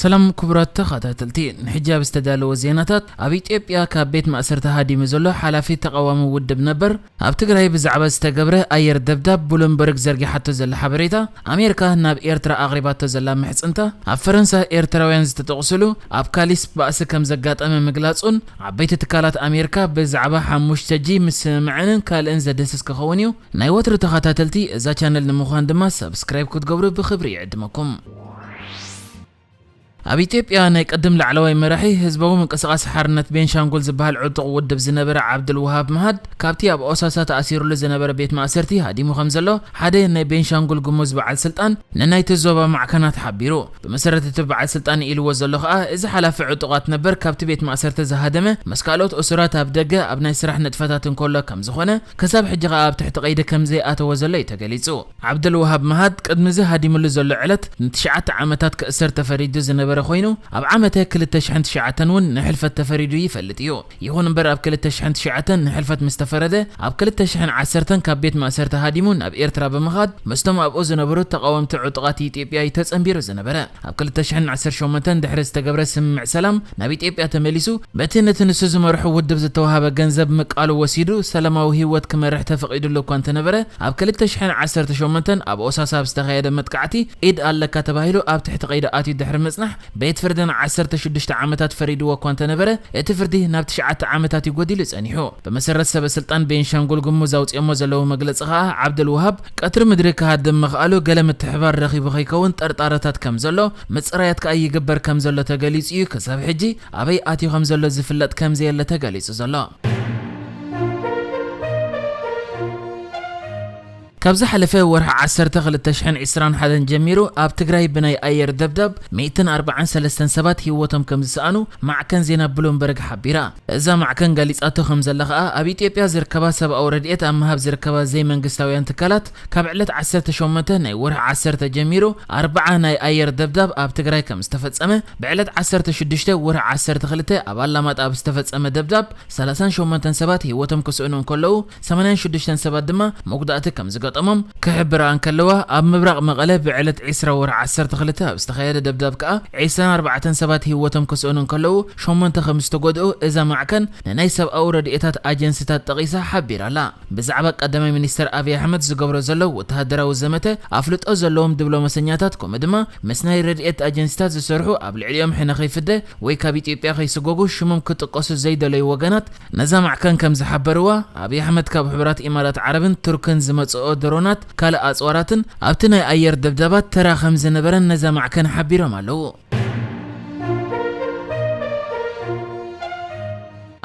ሰላም ክቡራት ተኸታተልቲ፣ ንሕጂ ኣብ ዝተዳለወ ዜናታት፣ ኣብ ኢትዮጵያ ካብ ቤት ማእሰርቲ ሃዲሙ ዘሎ ሓላፊ ተቓዋሚ ውድብ ነበር፣ ኣብ ትግራይ ብዛዕባ ዝተገብረ ኣየር ደብዳብ ብሉምበርግ ዘርጊሓቶ ዘላ ሓበሬታ፣ ኣሜሪካ ናብ ኤርትራ ኣቕሪባቶ ዘላ ምሕጽንታ፣ ኣብ ፈረንሳ ኤርትራውያን ዝተጠቕስሉ ኣብ ካሊስ ባእሲ ከም ዘጋጠመ ምግላጹን፣ ዓበይቲ ትካላት ኣሜሪካ ብዛዕባ ሓሙሽተ ጂ ምስምምዐንን ካልእን ዘድህስስ ክኸውን እዩ። ናይ ወትሩ ተኸታተልቲ እዛ ቻነል ንምዃን ድማ ሳብስክራይብ ክትገብሩ ብኽብሪ ይዕድመኩም። ኣብ ኢትዮጵያ ናይ ቅድም ላዕለዋይ መራሒ ህዝባዊ ምንቅስቓስ ሓርነት ቤንሻንጉል ዝበሃል ዕጡቕ ውድብ ዝነበረ ዓብዱል ወሃብ መሃድ ካብቲ ኣብ ኦሳሳ ተኣሲሩሉ ዝነበረ ቤት ማእሰርቲ ሃዲሙ ከም ዘሎ ሓደ ናይ ቤንሻንጉል ጉሙዝ በዓል ስልጣን ንናይቲ ዞባ ማዕከናት ሓቢሩ። ብመሰረት እቲ በዓል ስልጣን ኢልዎ ዘሎ ከኣ፣ እዚ ሓላፊ ዕጡቓት ነበር ካብቲ ቤት ማእሰርቲ ዝሃደመ ምስ ካልኦት እሱራት ኣብ ደገ ኣብ ናይ ስራሕ ንጥፈታት እንከሎ ከም ዝኾነ፣ ክሳብ ሕጂ ከኣ ኣብ ትሕቲ ቀይዲ ከም ዘይኣተወ ዘሎ እዩ ተገሊጹ። ዓብደል ወሃብ መሃድ ቅድሚ እዚ ሃዲምሉ ዘሎ ዕለት ንትሽዓተ ዓመታት ክእሰር ተፈሪዱ ዝነበረ ኮይኑ፣ ኣብ ዓመተ ክልተ ሽሕን ትሽዓተን እውን ንሕልፈት ተፈሪዱ ይፈልጥ እዩ። ይኹን እምበር፣ ኣብ ክልተ ሽሕን ትሽዓተን ንሕልፈት ምስ ተፈረደ፣ ኣብ ክልተ ሽሕን ዓሰርተን ካብ ቤት ማእሰርቲ ሃዲሙ ናብ ኤርትራ ብምኻድ ምስቶም ኣብኡ ዝነበሩ ተቓወምቲ ዕጡቓት ኢትዮጵያ እዩ ተጸንቢሩ ዝነበረ። ኣብ ክልተ ሽሕን ዓሰርተ ሸሞንተን ድሕሪ ዝተገብረ ስምምዕ ሰላም ናብ ኢትዮጵያ ተመሊሱ፣ በቲ ነቲ ንሱ ዝመርሖ ውድብ ዝተዋሃበ ገንዘብ ምቃሉ ወሲዱ ሰላማዊ ህይወት ክመርሕ ተፈቒዱሉ እኳ እንተነበረ፣ ኣብ ክልተ ሽሕን ዓሰርተ ሸሞንተን ኣብ ኦሳሳ ኣብ ዝተኻየደ መጥቃዕቲ ኢድ ኣለካ ተባሂሉ ኣብ ትሕቲ ቀይዲ ኣትዩ ድሕሪ ምጽናሕ፣ ቤት ፍርዲ ንዓሰርተ ሽዱሽተ ዓመታት ፈሪድዎ እኳ እንተነበረ፣ እቲ ፍርዲ ናብ ትሽዓተ ዓመታት እዩ ጎዲሉ ጸኒሑ። ብመሰረት ሰበ ስልጣን ቤንሻንጉል ጉሙዝ ኣውጺኦሞ ዘለዉ መግለጺ ከኣ፣ ዓብደል ወሃብ ቀትሪ ምድሪ ክሃድም ምኽኣሉ ገለ ምትሕባር ረኺቡ ከይከውን ጥርጣረታት ከም ዘሎ፣ ምጽራያት ከኣ ይግበር ከም ዘሎ ተገሊጹ እዩ። ክሳብ ሕጂ ኣበይ ኣትዩ ከም ዘሎ ዝፍለጥ ከም ዘየለ ተገሊጹ ዘሎ። ካብ ዝሓለፈ ወርሒ ዓሰርተ ክልተ ሽሕን ዕስራን ሓደን ጀሚሩ ኣብ ትግራይ ብናይ ኣየር ደብዳብ ሚእትን ኣርባዓን ሰለስተን ሰባት ህይወቶም ከም ዝሰኣኑ ማዕከን ዜና ብሉምበርግ ሓቢራ። እዛ ማዕከን ገሊጻቶ ከም ዘላ ከኣ፣ ኣብ ኢትዮጵያ ዝርከባ ሰብኣዊ ረድኤት ኣብ ምሃብ ዝርከባ ዘይመንግስታውያን ትካላት ካብ ዕለት ዓሰርተ ሸሞንተ ናይ ወርሒ ዓሰርተ ጀሚሩ ኣርብዓ ናይ ኣየር ደብዳብ ኣብ ትግራይ ከም ዝተፈጸመ፣ ብዕለት ዓሰርተ ሽዱሽተ ወርሒ ዓሰርተ ክልተ ኣብ ኣላማጣ ኣብ ዝተፈጸመ ደብዳብ ሰላሳን ሸሞንተን ሰባት ህይወቶም ክስእኑ እንከለዉ፣ ሰማንያን ሽዱሽተን ሰባት ድማ መጉዳእቲ ከም ዝገጠሞም ክሕብራ እንከለዋ፣ ኣብ ምብራቕ መቐለ ብዕለት ዕስራ ወርሒ ዓሰርተ ክልተ ኣብ ዝተኻየደ ደብዳብ ከኣ ዕስራን ኣርባዕተን ሰባት ህይወቶም ክስእኑ እንከለዉ፣ ሸሞንተ ከም ዝተጎድኡ እዛ ማዕከን ንናይ ሰብኣዊ ረድኤታት ኣጀንሲታት ጠቒሳ ሓቢራ ኣላ። ብዛዕባ ቀዳማይ ሚኒስተር ኣብይ ኣሕመድ ዝገብሮ ዘሎ ወተሃደራዊ ዘመተ ኣፍልጦ ዘለዎም ዲፕሎማሰኛታት፣ ከምኡ ድማ ምስ ናይ ረድኤት ኣጀንሲታት ዝሰርሑ፣ ኣብ ልዕሊኦም ሕነ ከይፍደ ወይ ካብ ኢትዮጵያ ከይስጎጉ ሽሞም ክጥቀሱ ዘይደለዩ ወገናት ነዛ ማዕከን ከም ዝሓበርዋ፣ ኣብይ ኣሕመድ ካብ ሕቡራት ኢማራት ዓረብን ቱርክን ዝመጽኦ ድሮናት ካልእ ኣጽዋራትን ኣብቲ ናይ ኣየር ደብዳባት ተራ ከም ዝነበረን ነዛ ማዕከን ሓቢሮም ኣለዉ።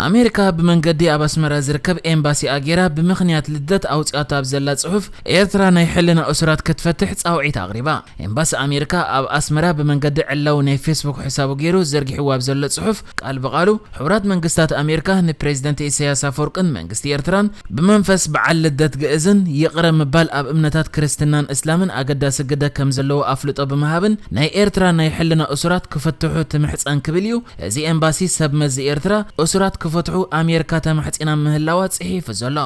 ኣሜሪካ ብመንገዲ ኣብ ኣስመራ ዝርከብ ኤምባሲኣ ጌራ ብምኽንያት ልደት ኣውጺኣቶ ኣብ ዘላ ጽሑፍ፣ ኤርትራ ናይ ሕልና እሱራት ክትፈትሕ ጻውዒት ኣቕሪባ። ኤምባሲ ኣሜሪካ ኣብ ኣስመራ ብመንገዲ ዕላዊ ናይ ፌስቡክ ሕሳቡ ጌሩ ዘርጊሕዎ ኣብ ዘሎ ጽሑፍ፣ ቃል ብቓሉ፣ ሕቡራት መንግስታት ኣሜሪካ ንፕሬዚደንት ኢሳያስ ኣፈወርቅን መንግስቲ ኤርትራን ብመንፈስ በዓል ልደት ግእዝን ይቕረ ምባል ኣብ እምነታት ክርስትናን እስላምን ኣገዳሲ ግደ ከም ዘለዎ ኣፍልጦ ብምሃብን፣ ናይ ኤርትራ ናይ ሕልና እሱራት ክፍትሑ ትምሕጸን ክብል እዩ። እዚ ኤምባሲ ሰብ መዚ ኤርትራ እሱራት ክፈትሑ ኣሜሪካ ተማሕጺና ምህላዋ ጽሒፉ ዘሎ።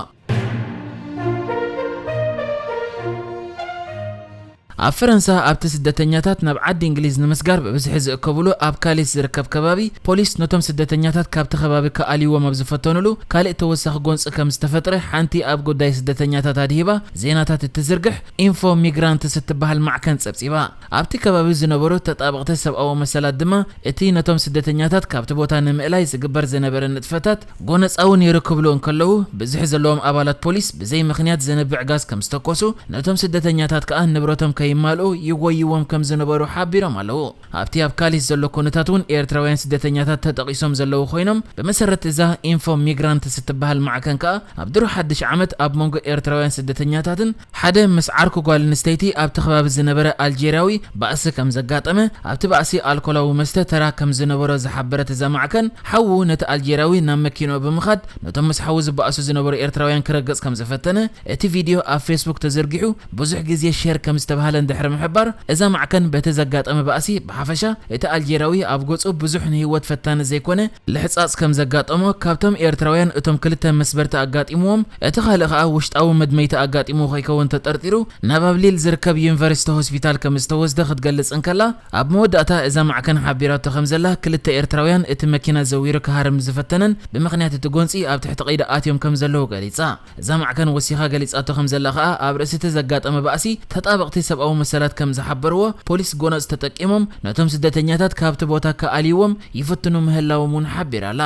ኣብ ፈረንሳ ኣብቲ ስደተኛታት ናብ ዓዲ እንግሊዝ ንምስጋር ብብዝሒ ዝእከብሉ ኣብ ካሊስ ዝርከብ ከባቢ፣ ፖሊስ ነቶም ስደተኛታት ካብቲ ከባቢ ክኣልይዎም ኣብ ዝፈተኑሉ፣ ካልእ ተወሳኺ ጎንጺ ከም ዝተፈጥረ ሓንቲ ኣብ ጉዳይ ስደተኛታት ኣድሂባ ዜናታት እትዝርግሕ ኢንፎ ሚግራንትስ እትበሃል ማዕከን ጸብጺባ። ኣብቲ ከባቢ ዝነበሩ ተጣበቕቲ ሰብኣዊ መሰላት ድማ፣ እቲ ነቶም ስደተኛታት ካብቲ ቦታ ንምእላይ ዝግበር ዝነበረ ንጥፈታት ጎነጻዊ ነይሩ ክብሉ እንከለዉ፣ ብዝሒ ዘለዎም ኣባላት ፖሊስ ብዘይ ምኽንያት ዘንብዕ ጋዝ ከም ዝተኮሱ፣ ነቶም ስደተኛታት ከኣ ንብረቶም ከይማልኡ ይጎይዎም ከም ዝነበሩ ሓቢሮም ኣለዉ። ኣብቲ ኣብ ካሊስ ዘሎ ኩነታት እውን ኤርትራውያን ስደተኛታት ተጠቒሶም ዘለዉ ኮይኖም፣ ብመሰረት እዛ ኢንፎ ሚግራንትስ እትበሃል ማዕከን ከኣ፣ ኣብ ድሮ ሓድሽ ዓመት ኣብ መንጎ ኤርትራውያን ስደተኛታትን ሓደ ምስ ዓርኩ ጓል ኣንስተይቲ ኣብቲ ከባቢ ዝነበረ ኣልጄርያዊ ባእሲ ከም ዘጋጠመ፣ ኣብቲ ባእሲ ኣልኮላዊ መስተ ተራ ከም ዝነበሮ ዝሓበረት እዛ ማዕከን፣ ሓዉ ነቲ ኣልጄርያዊ ናብ መኪንኡ ብምኻድ ነቶም ምስ ሓዉ ዝበኣሱ ዝነበሩ ኤርትራውያን ክረግጽ ከም ዝፈተነ፣ እቲ ቪድዮ ኣብ ፌስቡክ ተዘርጊሑ ብዙሕ ግዜ ሼር ከም ዝተባህለ እንድሕሪ ምሕባር፣ እዛ ማዕከን በቲ ዘጋጠመ ባእሲ ብሓፈሻ እቲ ኣልጀርያዊ ኣብ ገጹ ብዙሕ ንህይወት ፈታኒ ዘይኮነ ልሕጻጽ ከም ዘጋጠሞ፣ ካብቶም ኤርትራውያን እቶም ክልተ መስበርቲ ኣጋጢምዎም፣ እቲ ካልእ ከኣ ውሽጣዊ መድመይቲ ኣጋጢምዎ ከይከውን ተጠርጢሩ ናብ ኣብ ሊል ዝርከብ ዩኒቨርሲቲ ሆስፒታል ከም ዝተወስደ ክትገልጽ እንከላ፣ ኣብ መወዳእታ እዛ ማዕከን ሓቢራቶ ከም ዘላ ክልተ ኤርትራውያን እቲ መኪና ዘዊሩ ክሃርም ዝፈተነን ብምኽንያት እቲ ጎንጺ ኣብ ትሕቲ ቀይዲ ኣትዮም ከም ዘለዉ ገሊጻ። እዛ ማዕከን ወሲኻ ገሊጻቶ ከም ዘላ ከኣ ኣብ ርእሲ እቲ ዘጋጠመ ባእሲ ተጣበቕቲ ሰብኣዊ መሰላት ከም ዝሓበርዎ ፖሊስ ጎነጽ ተጠቂሞም ነቶም ስደተኛታት ካብቲ ቦታ ክኣልይዎም ይፍትኑ ምህላዎም እውን ሓቢራ ኣላ።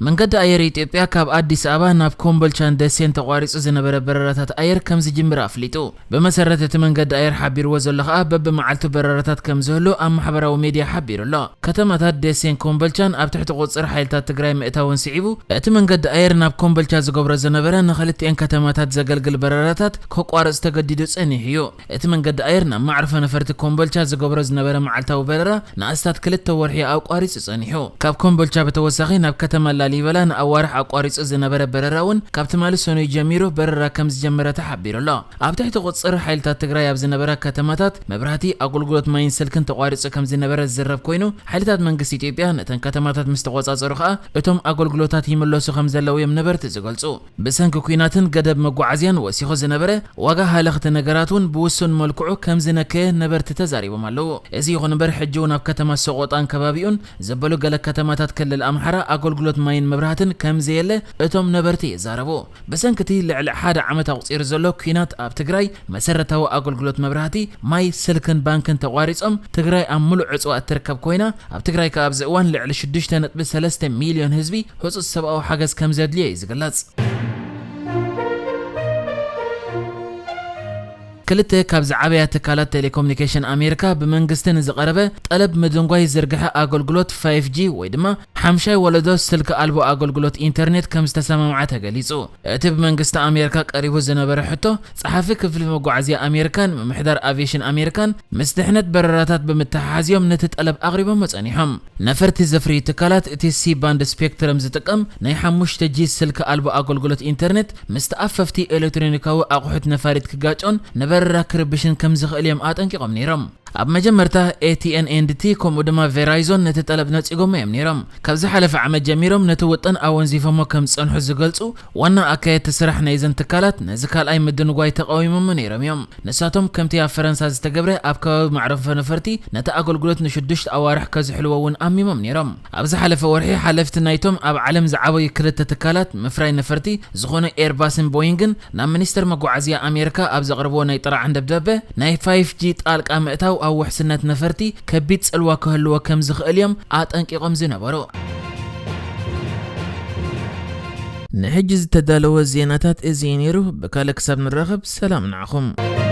መንገዲ ኣየር ኢትዮጵያ ካብ ኣዲስ ኣበባ ናብ ኮምቦልቻን ደሴን ተቋሪጹ ዝነበረ በረራታት ኣየር ከም ዝጅምር ኣፍሊጡ። ብመሰረት እቲ መንገዲ ኣየር ሓቢርዎ ዘሎ ከኣ በብመዓልቱ በረራታት ከም ዝህሉ ኣብ ማሕበራዊ ሜድያ ሓቢሩ ኣሎ። ከተማታት ደሴን ኮምቦልቻን ኣብ ትሕቲ ቁጽር ሓይልታት ትግራይ ምእታውን ስዒቡ እቲ መንገዲ ኣየር ናብ ኮምቦልቻ ዝገብሮ ዝነበረ ንኽልቲኤን ከተማታት ዘገልግል በረራታት ከቋርጽ ተገዲዱ ጸኒሑ እዩ። እቲ መንገዲ ኣየር ናብ ማዕርፎ ነፈርቲ ኮምቦልቻ ዝገብሮ ዝነበረ መዓልታዊ በረራ ንኣስታት ክልተ ወርሒ ኣቋሪጹ ጸኒሑ። ካብ ኮምቦልቻ ብተወሳኺ ናብ ከተማ ላሊበላ ንኣዋርሕ ኣቋሪጹ ዝነበረ በረራ እውን ካብ ትማሊ ሰኑይ ጀሚሩ በረራ ከም ዝጀመረ ተሓቢሩ ኣሎ። ኣብ ትሕቲ ቁጽር ሓይልታት ትግራይ ኣብ ዝነበራ ከተማታት መብራህቲ፣ ኣገልግሎት ማይን ስልክን ተቋሪጹ ከም ዝነበረ ዝዝረብ ኮይኑ፣ ሓይልታት መንግስቲ ኢትዮጵያ ነተን ከተማታት ምስ ተቆጻጸሩ ከኣ እቶም ኣገልግሎታት ይምለሱ ከም ዘለዉ እዮም ነበርቲ ዝገልጹ። ብሰንኪ ኲናትን ገደብ መጓዓዝያን ወሲኹ ዝነበረ ዋጋ ሃለኽቲ ነገራት እውን ብውሱን መልክዑ ከም ዝነከየ ነበርቲ ተዛሪቦም ኣለዉ። እዚ ይኹን እምበር፣ ሕጂ እውን ኣብ ከተማ ሰቆጣን ከባቢኡን ዘበሉ ገለ ከተማታት ክልል ኣምሓራ ኣገልግሎት ማይን መብራህትን ከም ዘየለ እቶም ነበርቲ ይዛረቡ። ብሰንኪ እቲ ልዕሊ ሓደ ዓመት ኣቑጺሩ ዘሎ ኲናት ኣብ ትግራይ፣ መሰረታዊ ኣገልግሎት መብራህቲ፣ ማይ፣ ስልክን ባንክን ተቋሪጾም ትግራይ ኣብ ምሉእ ዕጽዋ እትርከብ ኮይና፣ ኣብ ትግራይ ከኣ ኣብዚ እዋን ልዕሊ ሽዱሽተ ነጥቢ ሰለስተ ሚልዮን ህዝቢ ህጹጽ ሰብኣዊ ሓገዝ ከም ዘድልዮ እዩ ዝግለጽ። ክልተ ካብ ዝዓበያ ትካላት ቴሌኮሙኒኬሽን ኣሜሪካ ብመንግስቲ ንዝቐረበ ጠለብ ምድንጓይ ዝርግሐ ኣገልግሎት ፋይፍ ጂ ወይ ድማ ሓምሻይ ወለዶ ስልኪ ኣልቦ ኣገልግሎት ኢንተርኔት ከም ዝተሰማምዓ ተገሊጹ። እቲ ብመንግስቲ ኣሜሪካ ቀሪቡ ዝነበረ ሕቶ፣ ጸሓፊ ክፍሊ መጓዓዝያ ኣሜሪካን ምምሕዳር ኣቪዬሽን ኣሜሪካን ምስ ድሕነት በረራታት ብምትሓሓዝ እዮም ነቲ ጠለብ ኣቕሪቦሞ ጸኒሖም። ነፈርቲ ዘፍርዩ ትካላት እቲ ሲ ባንድ ስፔክትረም ዝጥቀም ናይ ሓሙሽተ ጂ ስልኪ ኣልቦ ኣገልግሎት ኢንተርኔት ምስ ተኣፈፍቲ ኤሌክትሮኒካዊ ኣቑሑት ነፋሪት ክጋጮን ንበረራ ክርብሽን ከም ዝኽእል እዮም ኣጠንቂቖም ነይሮም። ኣብ መጀመርታ ኤ ቲ ኤን ኤንድ ቲ ከምኡ ድማ ቬራይዞን ነቲ ጠለብ ነጺጎሞ እዮም ነይሮም። ካብ ዝሓለፈ ዓመት ጀሚሮም ነቲ ውጥን ኣወንዚፎሞ ከም ዝጸንሑ ዝገልጹ ዋና ኣካየድቲ ስራሕ ናይዘን ትካላት ነዚ ካልኣይ ምድንጓይ ተቃዊሞሞ ነይሮም እዮም። ንሳቶም ከምቲ ኣብ ፈረንሳ ዝተገብረ ኣብ ከባቢ ማዕረፎ ነፈርቲ ነቲ ኣገልግሎት ንሽዱሽተ ኣዋርሕ ከዝሕልዎ እውን ኣሚሞም ነይሮም። ኣብ ዝሓለፈ ወርሒ ሓለፍቲ ናይቶም ኣብ ዓለም ዝዓበዩ ክልተ ትካላት ምፍራይ ነፈርቲ ዝኾኑ ኤርባስን ቦይንግን ናብ ሚኒስተር መጓዓዝያ ኣሜሪካ ኣብ ዘቕረብዎ ናይ ጥርዓን ደብዳበ ናይ ፋይፍ ጂ ጣልቃ ምእታው ኣብ ውሕስነት ነፈርቲ ከቢድ ጽልዋ ክህልዎ ከም ዝኽእል እዮም ኣጠንቂቖም ዝነበሩ። ንሕጂ ዝተዳለወ ዜናታት እዚ እዩ ነይሩ። ብካልእ ክሳብ ንራኸብ ሰላም ንዓኹም።